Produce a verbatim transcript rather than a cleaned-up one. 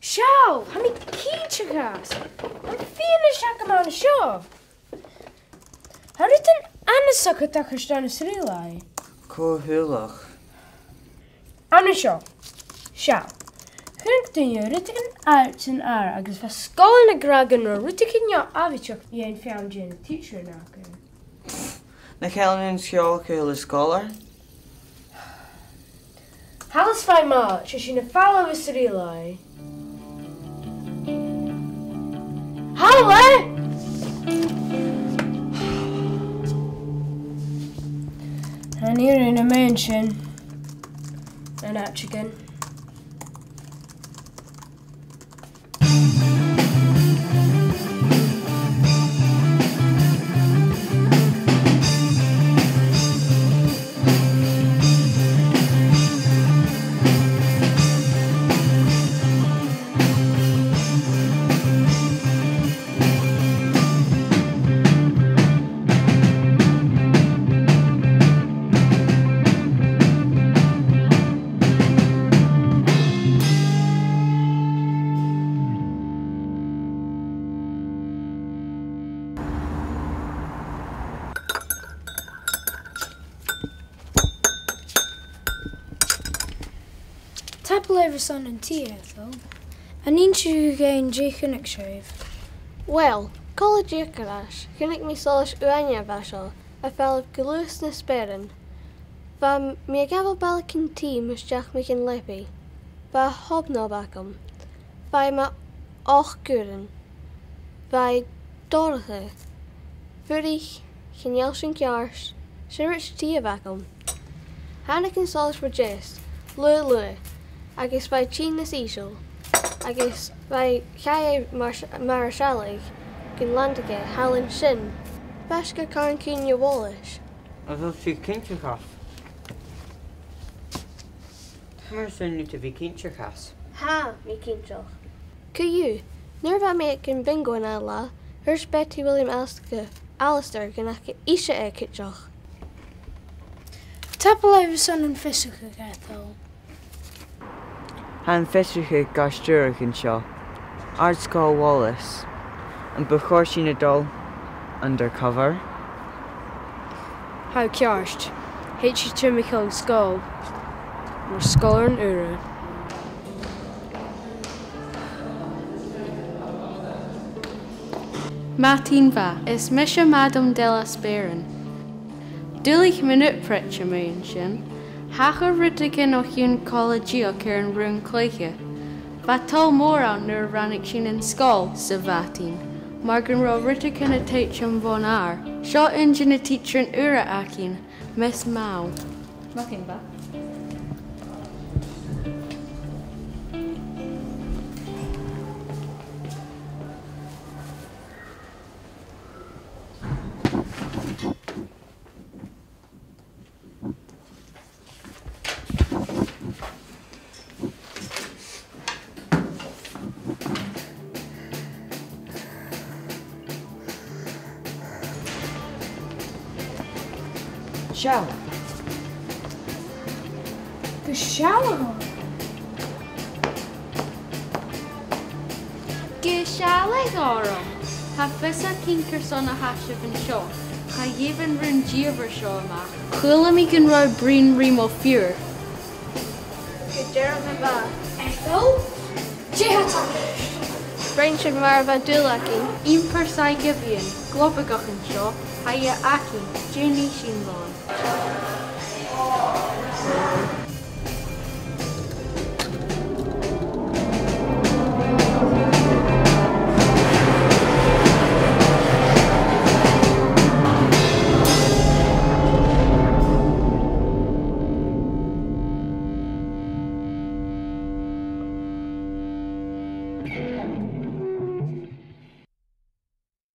Seall, tha mi cinnteach às. Tha fianais agam an seo. Tha rudan annasach a' tachairt anns an sreotholaidh. Cò shaoileadh? An seo. Seall. Chunnaic duine rudeigin àraid san adhar agus bha sgoilearan ag ràdh gun robh rudeigin neo-àbhaisteach a dhèanamh feum dhen tidsear aca. Nach eil an sgeul a' cur sgoilearan? Thalla 's faigh m' àite, 's sinn a' falbh às an sreotholaidh. Thalla! Tha an fhìrinn a' mèinneachadh an àiteigin. Tapadh leibh airson an tì, Ethel. An innis thu dhuinn dè chunnaic sibh? Uill, còmhla ri Diarcais, chunnaic mi solas uaine a bha seo, a' falbh gu luath sna speuran. Bha mi a' gabhail balaich tì mus deach mi dhan leabaidh. Bha hobnob agam. Bha e mu ochd uairean. Bha e dorcha. Fuirich, chan eil sin ceart, 's e rud tì a bh' agam. Thàinig an solas ro deas, luath luath, agus bha e tighinn nas ìsle, agus bha e, chaidh e mar, mar a shealladh gun landaig e thall an sin. B' fheàrr gun cùm cuimhne a' bhòlaich. A bheil sibh cinnteach às? Tha mi a' smaoineachadh gu bheil mi cinnteach às. Tha mi cinnteach. Co-dhiù, nuair a bha mi aig a' bhingo an ath latha, thuirt Betty William Alasdair, Alasdair gun fhaca ise e cuideachd. Tapadh leibh airson am fiosrachadh, Ethel. Tha am fiosrachadh gu stiùireadh an seo. Àrd-sgoil Wallace. Am bu chòir sinn a dhol undercover? Tha thu ceart. Thèid sinn timcheall an sgoil mar sgoilearan ùra. Madainn mhath, is mise Madam de la Speirean. Duilich mun ùpraid a-muigh an sin. Thachair rudeigin o chionn cola-deug air an rùn-cluiche. Bha toll mòr ann nuair a ràinig sinn an sgoil sa mhadainn, mar gun robh rudeigin a' tuiteam bhon adhar. Seo aon de na tidsearan ùra againn, Miss Mao. Madainn mhath. Seall. Gu sealladh orm. Gu sealladh orm. Tha fios againn carson a tha sibh an seo. Cha gheibh an rùn-dìomhair seo a-mach. Chuala mi gun robh thu a' bruidhinn ri mo phiuthar. Gu dearbh a-mach. Ethel? Dè tha tachairt? Rinn sinn mar a bha dùil againn. Iompar saidhgh a bh' ann, globaigeach an seo, tha e againn, dè nì sinn leis?